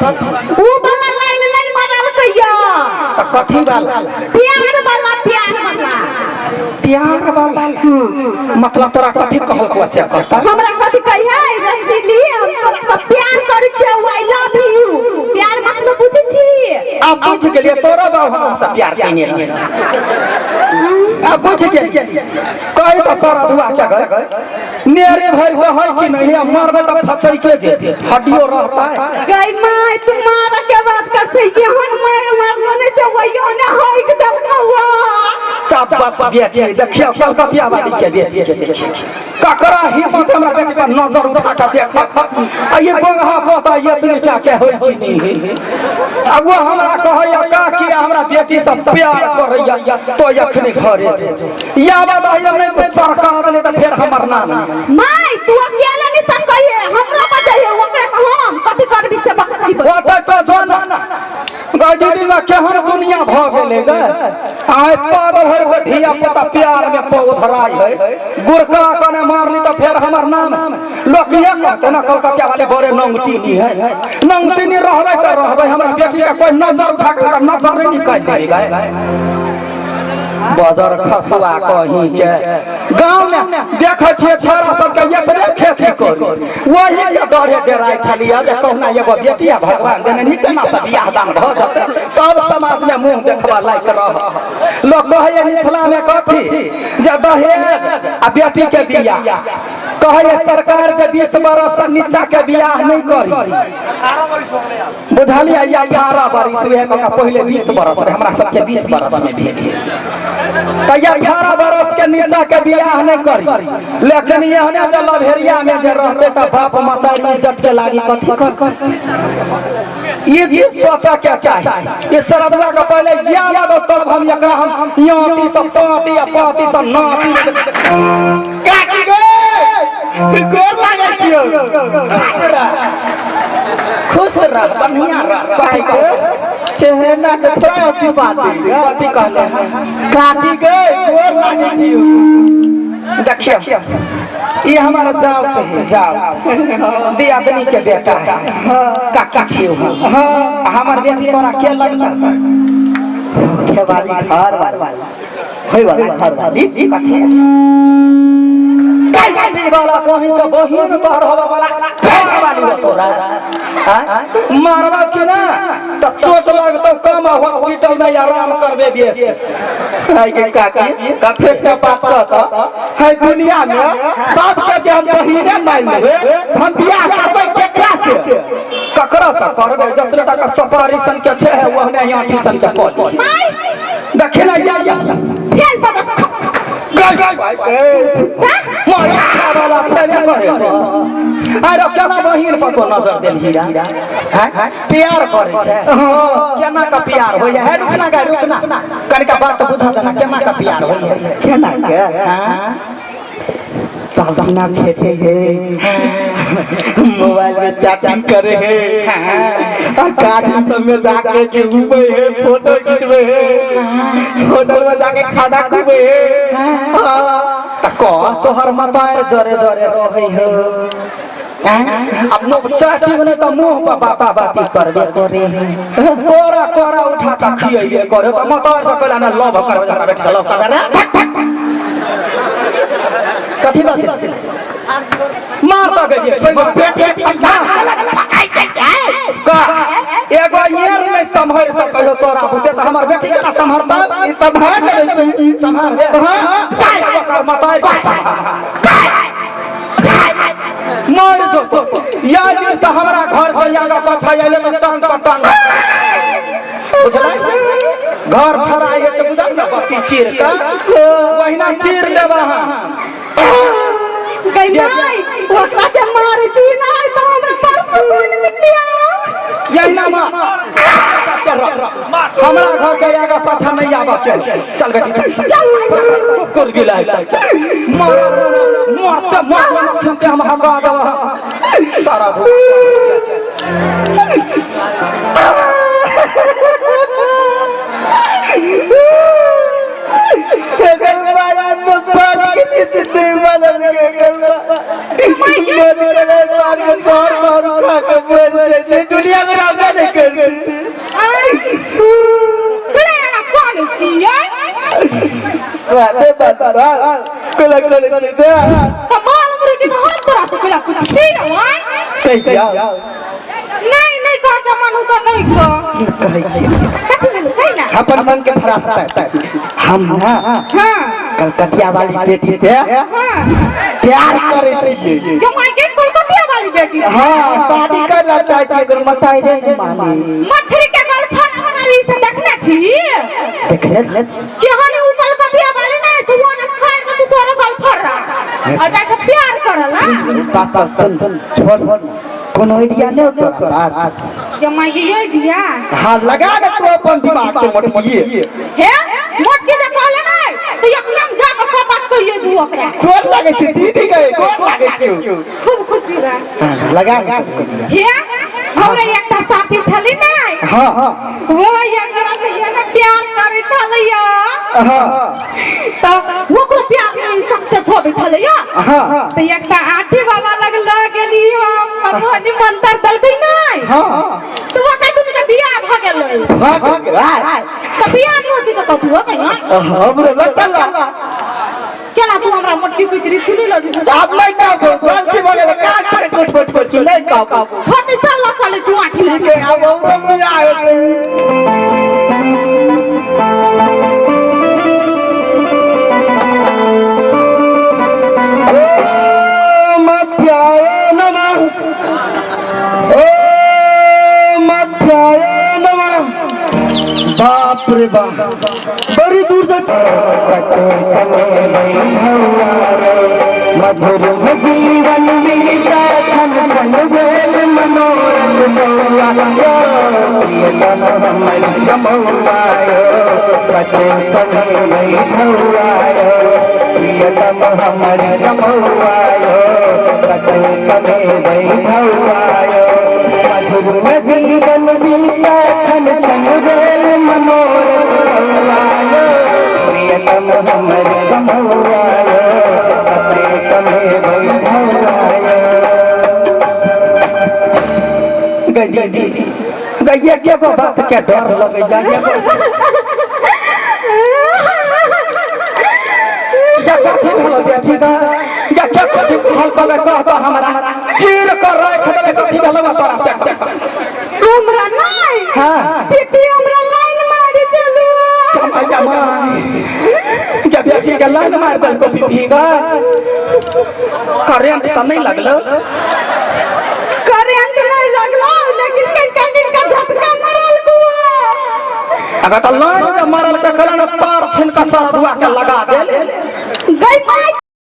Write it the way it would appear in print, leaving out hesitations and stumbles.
कथी? ऊ वाला लाइन नहीं मारल कहिया। त कथी वाला? प्यार वाला, प्यार वाला। प्यार वाला मतलब तोरा कथी कहलको से कहता? हमरा कथी कही है रसीली, हम तोरा से प्यार करै छियै, I love you. प्यार मतलब बुझै छी? अब बुझ गेलियै, तोरा बाप हमरा से प्यार केने रहे। अब बुझ गेलियै। कही तो तोरा दुआ के गए नेरे भर के है कि नहीं, अब मरबे तो फसै के जेते, हड्डियो रहता है। गई my, तू मार के बात कर छै, एहन मार मारलो नहीं ते वहियो ने हइक देलकौ। चाबस बेटी, देखियो कलकतिया वाली के बेटी के देखियो, ककरा हिम्मत हमरा बेटी पर नजर उठा के देख। आ ये गोंगहा पोता ये तनी के होय कि नहीं है। आ वो हमरा कहैया काकी हमरा बेटी से प्यार करैया तो अखनी घरे जे या बाबा हम नहीं सरकार देले त फेर हमर नाम नहीं। My, तू अकेला नहीं सकई है, हमरा बजै है ओकरा के हम कथी करबी से बकरी। ओतै तो जो ना गै दीदी गा, केहन दुनिया भ गेलै गै। आइ पद भरि के धिया पुता प्यार में पौधराइ है। गुरका कने मारली तो फेर हमर नाम लोक ये कहते ना कलकतिया वाले बड़े नंगटीनी है। नंगटीनी रहबै त रहबै, हमरा बेटी के कोई नजर उठा के नजर नहीं निकालि देबै गै। बजर खसुआ कहीं के गाँव में देखै छियै छोरा सबके एतबे खेती करी, वही के डरे डराइ छलियै जे कहुना एगो बेटी आ भगवान देने नीक केना से बियाह दान भऽ जेतै तब समाज में मुँह देखबा लायक रह। लोक कहैया मिथिला में कथी जे दहेज आ बेटी के बियाह, कहैया सरकार जे 20 बरस से नीचा के बियाह नहीं करी, बुझलियै? 18 बरिस उहे कऽ पहिले 20 बरस रहे, हमरा सबके 20 बरस में भेल तऽ 18 बरस के नीचा के बियाह नहीं करी। लेकिन एहने जे लभेरिया में जे रहते तऽ बाप मतारी इज्जत के लागी कथी कर, ये चीज सोचा के चाही। ये सरदुआ के पहले या बात तब हम एकरा हम याती सब पाती या पाती सब नाती। काकी गे, गोर लागै छियौ। खुश रह, खुश रह, बढ़िया रह। कथी कहले? केहना के थोड़ा अथी बात है। कथी कहले? काकी गे, गोर लागै छियौ। देखियो ये हमारा जाओ के है, जाओ दियादनी के बेटा है, काका छियो हम। आ हमर बेटी तोरा के लगता? खेवाली घर वाली होय वाला घर वाली। कथी काटी वाला कहीं के बहिन तोहर होवे वाला घर वाली हो तोरा? आँ? मारबा के ना त चोट लगतौ कम, हॉस्पिटल में आराम करबे बेस। है के काकी, कथे के बात कह है, दुनिया में सबके जे हम बहिने मान लेबै, हम बियाह करबै केकरा से? ककरा से करबे? जतने टाका सफारी सन के छे है ओहने यहाँ सन के कॉल my, देखि ना या या फेल बजत। मारा वाला छेबे करे तो। अरे केना बहिन पर तो नजर देलही रा? हैं? प्यार करे छे, केना का प्यार होय है? रुकना गा, रुकना, कनिका बात बुझा देना, केना का प्यार होय है? केना के? हाँ? सावधाना भेटे है, मोबाइल में चैटिंग करे है, आ गाड़ी सब में जाके के घूमे है, फोटो खींचवे है, होटल में जाके खाना खुबे है। हाँ। त कह तोहर मतार जरे जरे रहै हो। हैं? अब लोग चैटिंग नहीं तो मुंह पर बाता बाती करबे करे है, तोरा कोरा उठा के खियैबे करे तो मतार से कहला ना लव करबे, जरा बेटी से लव करबे रे। कथी बात मार त गेलियै बेटे का एगो येर नहीं सम्हर सकै हो तोरा बुते त हमर बेटी केना सम्हरतै? ई सम्हार लेबै। सम्हार बे। ओकर मतार के सम्हार। मर जो तो या दिन से हमरा घर के आगा पाछा अइले त टांग पर टांग, बुझलै? घर छड़ा आइए से बुझल ना, बत्ती चीर के ओहिना चीर देब अहाँ। गई my, ओकरा जे मारै छी नहीं तो हमरा बड़ सुकून मिलिया। यही ना माँ हमरा घर के आगा पाछा नहीं आबा के। चल बेटी, चल। चल माई, चल। कुकुर गिलाइ मार मारते मारते खेते हम हका देब सारा धूप। एकर माया तो बात के लिए जिंदगी बनल के एकर मन करे मार के तोर मार खा के मर जाए, दुनिया में रहबे। दे बता कोला करे छी दे त मालूम रहे कि हम तोरा से कोला पूछती रहो कहिया नहीं नहीं कह के मन हो तो नहीं कह कहै छी कथी भेल कहि ना अपन मन के फरास्ता हम ना हां कलकतिया वाली बेटी से हां प्यार करे छियै जो माय के कलकतिया वाली बेटी से। हाँ शादी करला चाहे छी ओकर मताई नहीं माने मछली के गर्लफ्रेंड वाली से देखने छी देखले केहन उ कलकतिया वाली नहीं से वो न फाड़ के तू तोरे गर्लफ्रेंड रहा और जाके प्यार करला पापा सुन छोड़ कोनो आइडिया नहीं होतो तोरा पास जो माय के ये दिया हाँ लगा के तू अपन दिमाग के मोटकिए हे मोट के जे कहले नहीं तो एकदम जाके सब बात कहिए दू ओकरा गोर लागे छै दीदी के गोर लागे छै खूब खुशी रह हाँ, लगा के हे हमरा एकटा साथी छली नहीं हाँ हाँ वो एकरा से ये ना प्यार करे छलैया हाँ तऽ ओकरो प्यार में सक्सेस होबे छलैया हाँ तऽ एकटा आठी बाबा लग लऽ गेली हम मधुबनी मंत्र देलकै नहीं हाँ तऽ ओकर दुनू के बियाह भऽ गेलै भाग तऽ बियाह नहि होती तऽ कथू हो कहिया हमरो लग चल केना तू हमरा मोटकी कुचरी छुनी लऽ जेबू आब नहीं कहबो गलती भऽ गेल कान पर टूट फूट पर छु नहीं कहबो होते चल लऽ चलै छी आठी ठीक है अब औरो मजा आएत मध्याय नमः ओम मध्याय नमः। बाप रे बाप बड़ी दूर से मधुर जीवन बीता छन छन भेल मनोरथ बौआ यो प्रियतम हमर गमौआ यो कते कमे भौआ यो प्रियतम हमर गमौआ यो कते कमे भौआ यो मधुर जीवन बीता छन छन भेल मनोरथ बौआ यो प्रियतम हमर गमौआ यो कते कमे भौआ यो गई दीदी गैया के को बात के डर लगे जाए या कथी भेलो बेटी गा या के कथी कहल कहे कह दो हमरा चीर कर राख देबे कथी भेलो तोरा से हमरा नहीं हाँ। पीपी हमरा लाइन मारी चलू मैया माई या बेटी के लाइन मार देल को पीपी गा करेंट त नहीं लगलो करंट नहीं लगलो लेकिन कनका कनका झटका मरल गुआ अगर त लाइन के मारल के कलन तार छिनका सारा दुआ के लगा देल गई माई।